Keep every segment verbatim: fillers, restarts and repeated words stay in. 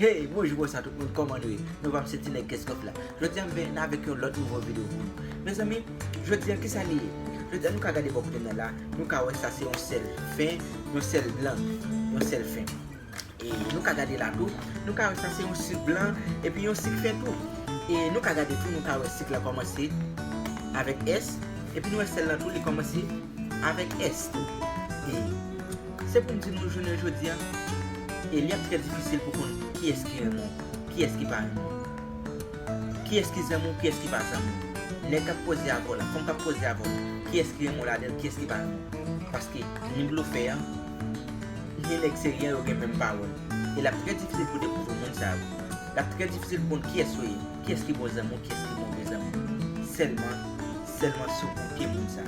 Hey, bonjou, bonswa tout moun, kòman nou ye? Nou pa m se ti nèg Kenskof la. Jodi a m vin avèk yon lòt nouvo videyo pou nou. Mezanmi, jodi a kisa li ye? Jodi a nou ka gade bò kote m nan la, nou ka wè sa se yon sèl fen, yon sèl blan, yon sèl fen. E nou ka gade la tou, nou ka wè sa se yon sik blan, epi yon sik fen tou. E nou ka gade tou, nou ka wè sik la kòmanse avèk S, epi nou wè sèl la tou, li kòmanse avèk S tou. E se pou m di nou jounen jodi a, e li ap trè difisil pou konn kiyès ki renmen w, kiyès ki pa renmen w. Kiyès ki zanmi w, kiyès ki pa zanmi w. Nèg k ap koze avè w la, fanm k ap koze avè w la, kiyès ki renmen w ladan l, kiyès ki pa renmen w. Paske ni blofè an, ni nèg serye an, yo gen menm pawòl. E l ap trè difisil pou dekouvri moun sa yo. L ap trè difisil pou konn kiyès yo ye, kiyès ki bon zanmi w, kiyès ki move zanmi w. Sèlman, sèlman si w goute moun sa.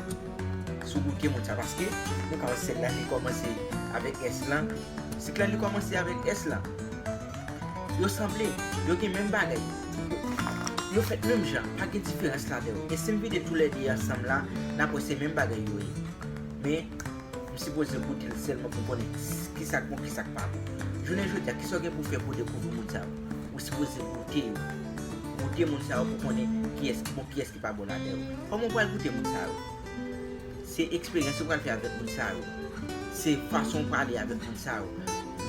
Si w goute moun sa, paske nou ka wè sèl la, li kòmanse avèk S lan. Sik lan, li kòmanse avèk S lan. Yo sanble, yo gen menm bagay. Yo, yo fèt menm jan, pa gen diferans ladan yo. E si m vide toulède ansanm la, n ap wè se menm bagay yo ye. Men, m sipoze goute l sèlman pou m konnen s-, kisa k bon, kisa k pa bon. Jounen jodi a, kisa w gen pou w fè pou w dekouvri moun sa yo? Ou sipoze goute yo. Goute moun sa yo pou konnen kiyès ki bon, kiyès ki pa bon ladan yo. Kòman w pral goute moun sa yo? Se eksperyans ou pral fè avèk moun sa yo. Se fason w pale avèk moun sa yo.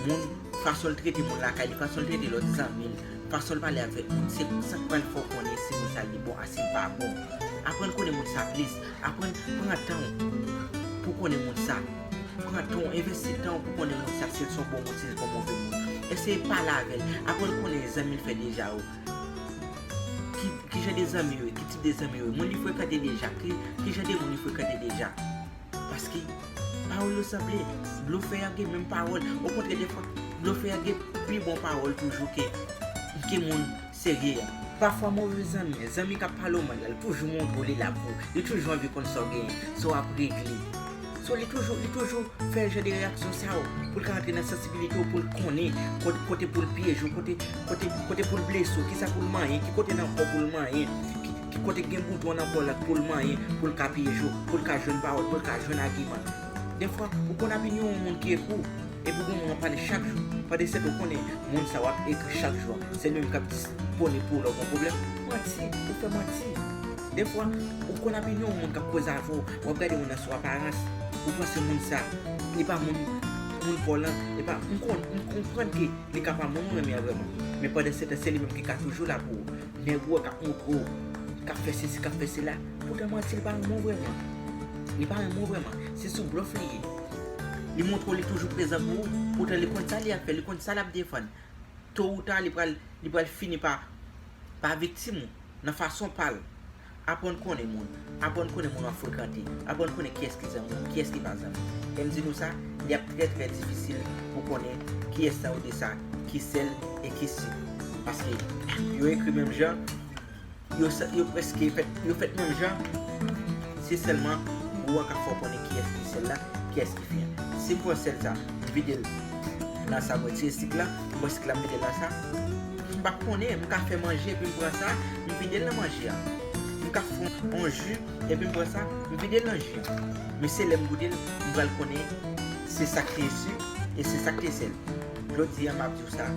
Moun, fason l trete moun lakay li, fason l trete lòt zanmi l, fason l pale avèk moun, se sa k pral fè w konnen si moun sa li bon a si l pa bon. Aprann konnen moun sa plis. Aprann pran tan w pou konnen moun sa. Pran tan w, envesti tan w pou konnen moun sa, si l se yon bon moun, si l se yon move moun. Eseye pale avè l. Aprann konnen zanmi l fè deja yo. Ki, ki jan de zanmi yo ye, ki tip de zanmi yo ye, moun li frekante deja, ki, ki jan de moun li frekante deja. Paske pawòl yo sanble, blofè a gen menm pawòl. Okontrè, defwa, blofè a gen pi bon pawòl toujou ke, ke moun serye a. Pafwa move zanmi, zanmi k ap pale w mal la, li toujou montre w li la pou ou. Li toujou anvi konn sa w genyen, sa w ap regle. So, li toujou, li toujou fè jan de reyaksyon sa yo, pou l ka antre nan sansibilite w, pou l konnen kote, kote pou l pyeje w, kote, kote, kote pou l blese w, kisa pou l manyen, ki kote nan kò w pou l manyen, ki, ki kote k gen bouton nan kò l la pou l manyen, pou l ka pyeje w, pou l ka jwenn pawòl, pou l ka jwenn agiman. Defwa, ou konn ap ini yon moun ki ekri w, epi w gen yon moun w ap pale chak jou. Pandan se tan ou konnen moun sa w ap ekri chak jou an, se li menm k ap dispone pou ou lè w gen yon pwoblèm. Manti, ou fè manti. Defwa, ou konn ap ini yon moun k ap koze avè w, w ap gade moun nan sou aparans, ou panse moun sa, li pa moun, moun pa w lan, li pa, m konn, m konprann ke li ka pa moun ou renmen an vrèman. Men pandan se tan, se li menm ki ka toujou la pou ou. Nèg ou wè k ap montre w, k ap fè sesi, k ap fè sela, poutan manti, li pa renmen w vrèman. Li pa renmen w vrèman. Se sou blòf li ye. Li montre w li toujou prezan pou ou, poutan li konn sa li ap fè, li konn sa l ap defann. To ou ta, li pral, li pral fini pa, pa viktim ou, nan fason pa l. Aprann konnen moun. Aprann konnen moun w ap frekante. Aprann konnen kiyès ki zanmi w, kiyès ki pa zanmi w. E m di nou sa, li ap trè, trè difisil pou konnen kiyès nan yo de sa ki sèl e ki sik. Paske yo ekri menm jan, yo sa, yo prèske fèt, yo fèt menm jan. Se sèlman gou an k ap fè w konnen kiyès ki sèl la, kiyès ki fi an. Si m pran sèl sa, m vide l nan sa, mwen tire sik la, m pran sik la, m vide l nan sa. M p ap konnen, m ka fè manje, epi m pran sa, m vide l nan manje a. M ka fè yon ji, epi m pran sa, m vide l nan ji an. Men se lè m goute l, m pral konnen se sa k te sik e se sa k te sèl. Jodi a, m ap di w sa,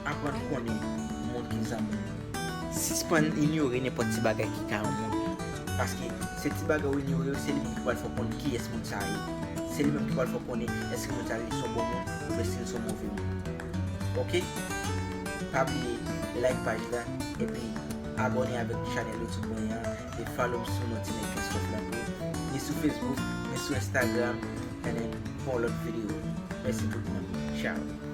aprann konnen moun ki zanmi w. Sispann inyore nenpòt ti bagay ki ka yon moun. Paske se ti bagay w inyore yo, se li menm ki pral fè w konn kiyès moun sa ye. Se li menm ki pral fè w konnen èske moun sa li se yon bon moun oubyen si l se yon move moun. Oke? Pa bliye like paj la, epi abòne avèk chanèl YouTube mwen an, e follow m sou non Ti Nèg Kenskof la tou, ni sou Facebook, ni sou Instagram, and then pou yon lòt videyo. Mèsi tout moun. Ciao.